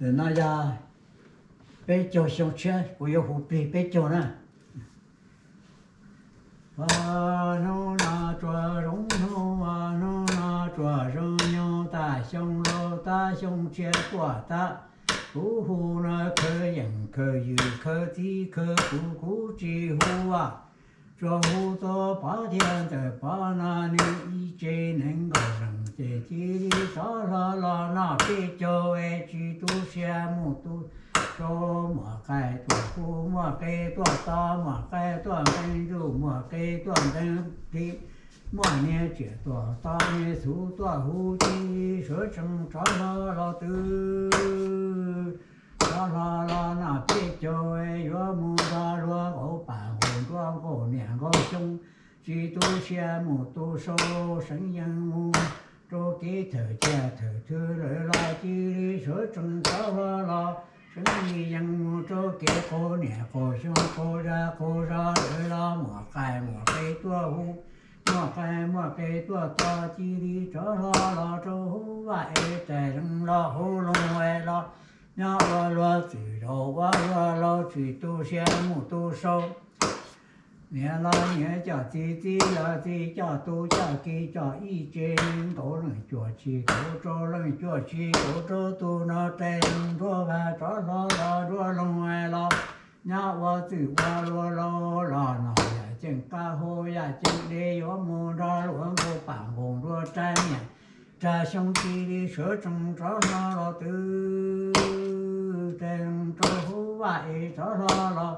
Ntawm no yog peb caug xyoo tshiab, kuv yuav hu plig peb caug na. Hnub no tsuas zoo hnub, hnub no tsuas zoo nyoog, tag xyoo laus tag xyoo tshiab tuaj tag. Kuv hu no khawv yeej khawv ywm khawv txij khawv kuv, kuv tsis hu, tsuas hu tau pov thiab ntxawm pov no, nws ib tsev nees nkaum leej ces cia li rov hlo los noj peb caug es tsis tu siab mus tu sau. Muaj qaib tuaj hu, muaj qe tuaj to, muaj qaib tuaj nqee ntuj, muaj qe tuaj nqee plig, muaj niag tsiaj tuaj to, niag txhuv tuaj hu, cia li sawv tsees rov hlo los twb rov hlo los noj peb caug, yuav mus nrog luag nqaus paj nqaus nruas nqaus niaj nqaus xyoo, tsis tu siab mus tu sau, seev yeej mus rau kev thawm thiaj thawm twg lawm los cia li sawv tsees rov hlo los, seev li yeej mus rau kev qaug niaj qaug xyoo qaug zaj qaug zog lawm los muaj qaib muaj qe tuaj hu, muaj qaib muaj qe tuaj to, cia li rov hlo los rau hauv vaj es rais lees los hauv loog es los nyob ua luag txwm zaum ua luag laus, tsis tu siab mus tu sau. Niam los niam coj txiv, txiv los txiv coj tub, coj ki coj ib tsev, nkaum leej cuaj tsis kauv, rau leej cuaj tsis kauv, rau tus no rais lees nruab vaj rov hlo los nruab loog los nyob ua txwm ua luag laus los noj yaj ceeb qab, haus yaj ceeb dej, yuav mus nrog luag nqaus paj nqaus nruas rau niaj rau xyoo, cia li sawv tsees rov hlo los twb rais lees rau hauv vaj es rov hlo los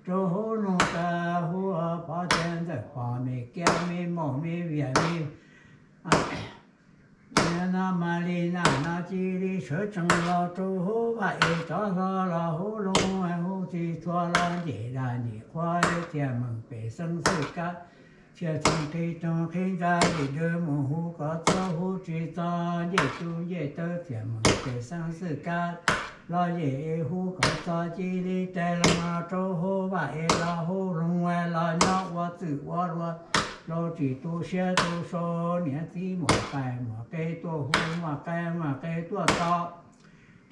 rau hauv loog, rau hauv pov thiab ntxawm pov, me kiab me maum me vias me no mas li na no, cia li sawv tsees los rau hauv vaj es rov hlo los hauv loog, hu txhij txhua los ncej daj ncej qhua, txhiaj meem pej xeem xwm kab, txhiaj txheej qhib rooj qhib ntsa, ncej dawb mus hu kom txog, hu tsis txog ncej cub ncej taw, txhiaj meem pej xeem xwm kab los ncej hu kom txog, cia li rais lees los rau hauv vaj es los hauv loog los nyob ua txwm ua luag laus, tsis tu siab tu sau. Niam txiv muaj qaib muaj qe tuaj hu, muaj qaib muaj qe tuaj to,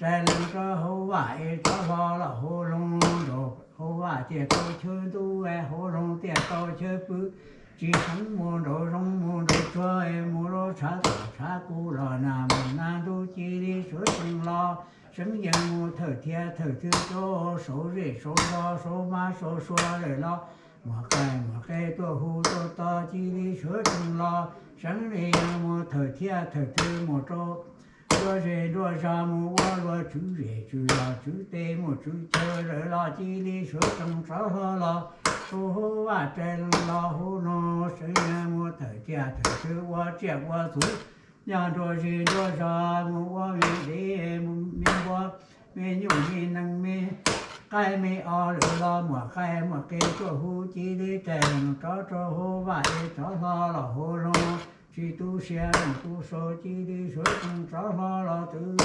rais lees rau hauv vaj es rov hlo los hauv loog, nraum hauv vaj thiaj tau chaw ntub es hauv loog thiaj tau chaw pw, tsis seev mus nraum zoov mus nraum tsuag es mus rau tshav tuaj tshav kuv los nag mus nag ntub, cia li sawv tsees los seev yeej mus thawm thiaj thawm twg rau saum zej saum zos saum mab saum suav lawm los muaj qaib muaj qe tuaj hu tuaj to, cia li sawv tsees los seev li yeej mus thawm thiaj thawm twg mus rau nruab zej nruab zos, mus ua luag tswv zej tswv zos tswv teb mus tswv chaw lawm los cia li sawv tsees rov hlo los rau hauv vaj rais lees los hauv loog, seev yeej mus thawm thiaj thawm twg ua tsiaj ua txhu nyob nruab zej nruab zos, mus ua me dev me npua me nyuj me nees me qaib me os lawm los muaj qaib muaj qe tuaj hu, cia li rais lees rov rau hauv vaj es rov hlo los hauv loog, tsis tu siab mus tu sau, cia li sawv tsees rov hlo los twb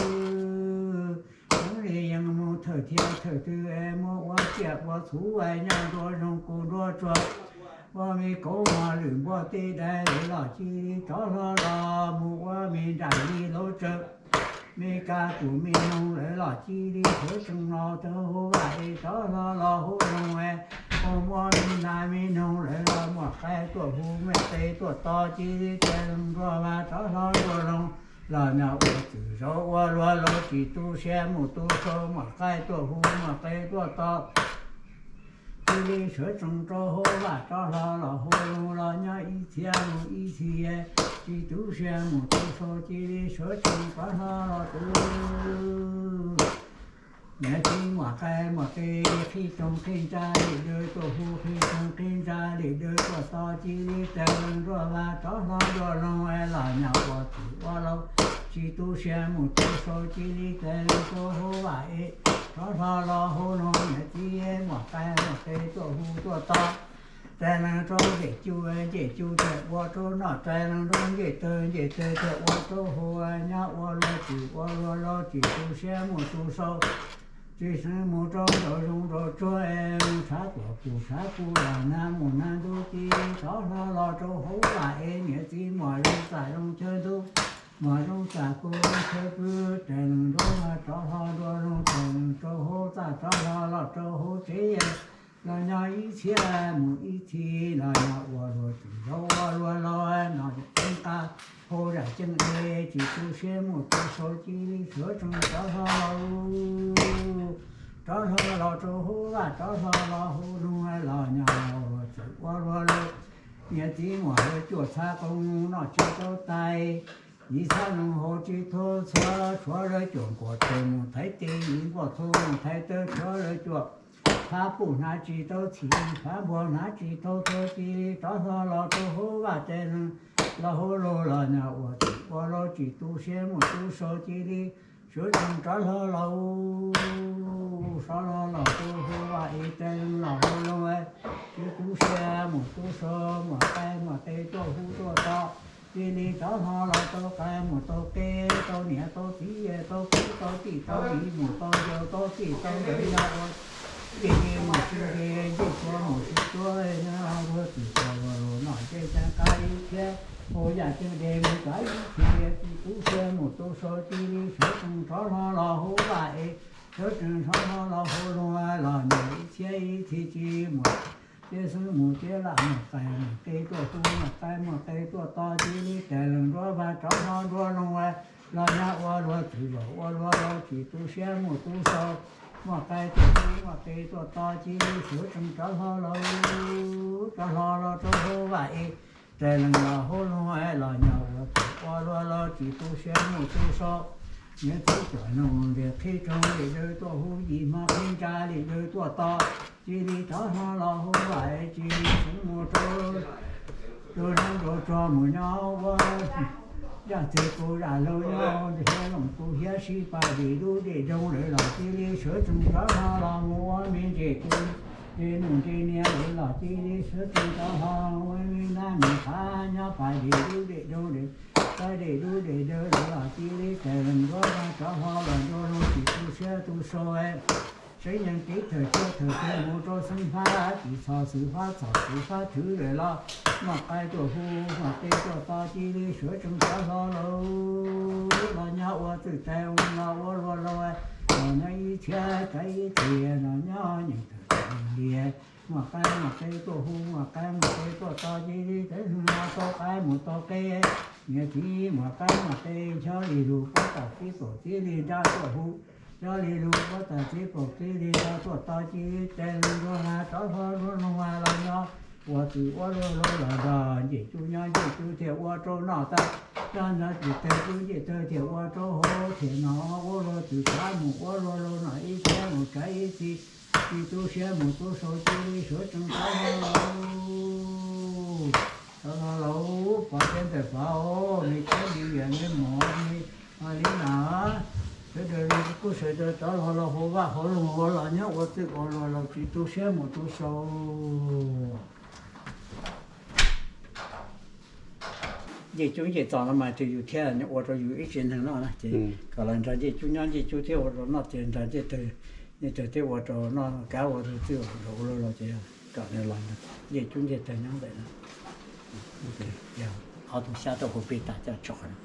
seev li yeej mus thawm thiaj thawm twg es mus ua tsiaj ua txhu es nyob nruab zoov kuj nruab tsuag, ua me kauv mos lwm npua teb dais lawm los cia li rov hlo los mus ua me nram li lauv tsawv, me kab tus me noog lawm los cia li sawv tsees los rau hauv vaj es rov hlo los hauv loog es mus ua me nas me noog lawm los muaj qaib tuaj hu, muaj qe tuaj to, cia li rais lees nruab vaj rov hlo nruab loog los nyob ua txwm zaum ua luag laus, tsis tu siab mus tu sau, muaj qaib tuaj hu, muaj qe tuaj to, cia li sawv tsees rau hauv vaj rov hlo los hauv loog los nyob ib txhia mus ib txhia, tsis tu siab mus tu sau, cia li sawv tsees rov hlo los twb niam txiv muaj qaib muaj qe, qhib rooj qhib ntsa li dawb tuaj hu, qhib rooj qhib ntsa li dawb tuaj to, cia li rais lees nruab vaj rov hlo nruab loog los nyob ua txwm ua laus, tsis tu siab mus tu sau, cia li rais lees rau hauv vaj es rov hlo los hauv loog, niam txiv muaj qaib muaj qe tuaj hu tuaj to, rais lees rau ncej cub, ncej cub thiaj ua rau noj, rais lees rau ncej taw, ncej taw thiaj ua rau haus, nyob ua luag txwm ua luag laus, tsis tu siab mus tu sau, tsis seev mus rau nraum zoov nraum tsuag es mus tshav tuaj kuj tshav kuv los nag mus nag ntub, cia li rov hlo los rau hauv vaj es niam txiv muaj zoo txaj zoo chaw ntub, Mos zoo txaj kuv khawv pw, tes lees nruab rov hlo nruab loog, tes lees rau hauv txaj rov hlo los rau hauv tsev, los nyob ib txhiab mus ib txhis, los nyob ua luag txwm laus ua luag laus, no ceeb qab hauv zaj ceeb dej, tsis tu siab mus tu sau, cia li sawv tsees rov hlo los, rov hlo los rau hauv vaj, rov hlo los hauv loog, los nyob ua luag txwm ua luag laus. Niam txiv muam lawv cuaj txhab qoob noj tsis tau tais, yim txhab loog haus tsis tau txhuv, tshuav lawv cuaj nkuaj tes mus thaiv tes, yim nkuaj txhuv mus thaiv taw, tshuav lawv cuaj txhab puj hnav tsis tau txhim, txhab npua hnav tsis tau txhuv, cia li rov hlo los rau hauv vaj, tes lees los hauv loog, los nyob ua txwm ua luag tsis tu siab mus tu sau, cia li sawv tsees rov hlo los, rov hlo los rau hauv vaj es tes lees los hauv loog, tsis tu siab mus tu sau, muaj qaib muaj qe tuaj hu tuaj to, cia li rov hlo los tau qaib mus tau qe, tau niam tau txiv, tau kwv tau tij, tau viv mus tau ncaus, tau txij tau nkawm, nyob ua ntej mus sib ntej, ntej tsua mus sib tsua, nyob ua luag txwm ua luag laus, noj ceeb qab ib txhiab, hauv zaj ceeb dej mus txog ib txhis, tsis tu siab mus tu sau, cia li sawv tsees rov hlo los hauv vaj es sawv tsees rov hlo los hauv loog, los nyob ib txhiab ib txhis, tsis muaj txiv xeeb mus txiv lam, muaj qaib muaj qe tuaj hu, muaj qaib muaj qe tuaj to, cia li tes lees nruab vaj rov hlo nruab loog, los nyob ua luag txwm laus ua luag laus, tsis tu siab mus tu sau, muaj qaib tuaj hu muaj qe tuaj to, cia li sawv tsees rov hlo los, rov hlo los rau hauv vaj es tes lees los hauv loog, los nyob ua txwm ua luag laus, tsis tu siab mus tu sau. Niam txiv cuaj nug ntiag qhib rooj, dej daw tuaj hu, yim hmo qhib ntsa, dej daw tuaj to, cia li rov hlo los hauv vaj, tsis xeeb mus rau, rau neeb rau tsog mus nyob ua zaj txwg kuv zaj laug nyob, hiab loos kuv hiab sib pab, dej dub dej doog lawm los cia li sawv tsees rov hlo los mus ua me ntsis, ntses nuj ntses niam lawm los cia li sawv tsees rov hlo ua me nab me qhav nyob pab dej dub dej doog, pab dej dub dej daw lawm los cia li tes lees nruab vaj rov hlo los nruab loog, tsis tu siab tu sau, saib nyeej kev thawm tshuaj thawm teg mus rau xeeb fab, tsis txhos xwm fab txhos xwm fab thwv lawm los muaj qaib tuaj hu, muaj qe tuaj to, cia li sawv tsees rov hlo los, los nyob ua txwm tes ua los ua luag laus, los nyob ib txhiab txais ib txhis, los nyob nyeej thawm lias, muaj qaib muaj qe tuaj hu, muaj qaib muaj qe tuaj to, cia li tes lees los tau qaib mus tau qe, niam txiv muaj qaib muaj qe, ncho li lug puab tam txiv paum txiv li nra tuaj hu, ncho li lug puab tam txiv paum txiv li nra tuaj to, cia li tes lees nruab vaj rov hlo nruab loog, los nyob ua txwm ua luag laus, los nrog ncej cub nyob ncej cub thiaj ua rau noj tag, nrog nrog ncej tawg cub ncej tawg thiaj ua rau hauv thiaj noj, ua luag txwm tshav mus ua luag laus, noj ib txhiab mus txais ib txhis, tsis tu siab mus tu sau, cia li sawv tsees rov hlo los, rov hlo los, pov thiab ntawm pov, me thiab me viam me mov me li na, sawv daws li kuj sawv daws rov hlo los hauv vaj hauv loog, los nyob ua txwm ua luag laus, tsis tu siab mus tu sau. Ncej cub ncej txos no mas tsuas yus thiab nws ua rau yus ib tsev neeg noj na, ces kom los nrog ncej cub nyob ncej cub thiab ua rau noj, ces nrog ncej tawg, ncej tawg thiab ua rau noj, kav ua rau txwm ua rau ua luag laus, ces kom nws los nrog ncej cub ncej tawg nyob ntawm no. Ob tug xyab tuaj hu plig tas coj tso na.